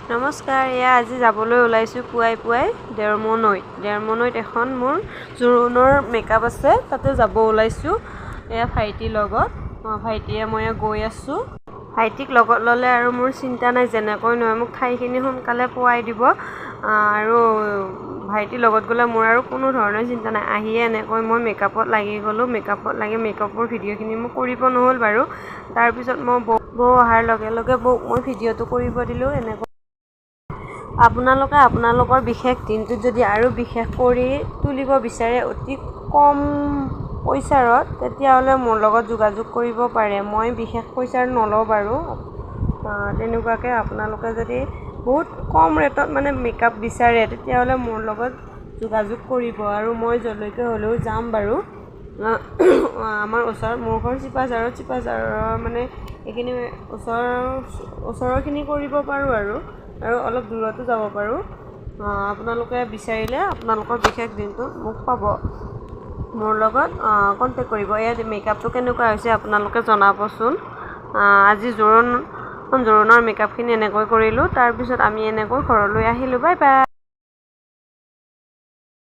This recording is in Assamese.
নমস্কাৰ। এয়া আজি যাবলৈ ওলাইছোঁ পুৱাই পুৱাই দেৰমনৈত। দেৰমনৈত এখন মোৰ জোৰোণৰ মেকআপ আছে, তাতে যাব ওলাইছোঁ। এয়া ভাইটিৰ লগত, ভাইটিয়ে ময়ে গৈ আছোঁ। ভাইটিক লগত ল'লে আৰু মোৰ চিন্তা নাই, যেনেকৈ নহয় মোক ঠাইখিনি সোনকালে পোৱাই দিব। আৰু ভাইটিৰ লগত গ'লে মোৰ আৰু কোনো ধৰণৰ চিন্তা নাই। আহিয়ে এনেকৈ মই মেকআপত লাগি গ'লোঁ। মেকআপত লাগি মেকআপৰ ভিডিঅ'খিনি মোৰ কৰিব নহ'ল বাৰু। তাৰপিছত মই বৌ অহাৰ লগে লগে বৌক মই ভিডিঅ'টো কৰিব দিলোঁ। এনেকৈ আপোনালোকে আপোনালোকৰ বিশেষ দিনটোত যদি আৰু বিশেষ কৰি তুলিব বিচাৰে অতি কম পইচাৰত, তেতিয়াহ'লে মোৰ লগত যোগাযোগ কৰিব পাৰে। মই বিশেষ পইচা নলওঁ বাৰু। তেনেকুৱাকৈ আপোনালোকে যদি বহুত কম ৰেটত মানে মেকআপ বিচাৰে, তেতিয়াহ'লে মোৰ লগত যোগাযোগ কৰিব আৰু মই য'লৈকে হ'লেও যাম বাৰু। আমাৰ ওচৰত, মোৰ ঘৰ চিপাঝাৰত। চিপাঝাৰৰ মানে এইখিনি ওচৰৰখিনি কৰিব পাৰোঁ আৰু অলপ দূৰতো যাব পাৰোঁ। আপোনালোকে বিচাৰিলে আপোনালোকৰ বিশেষ দিনটোত মোক পাব। মোৰ লগত কণ্টেক্ট কৰিব। ইয়াত মেকআপটো কেনেকুৱা হৈছে আপোনালোকে জনাবচোন। আজি জোৰোণৰ মেকআপখিনি এনেকৈ কৰিলোঁ। তাৰপিছত আমি এনেকৈ ঘৰলৈ আহিলোঁ। Bye bye.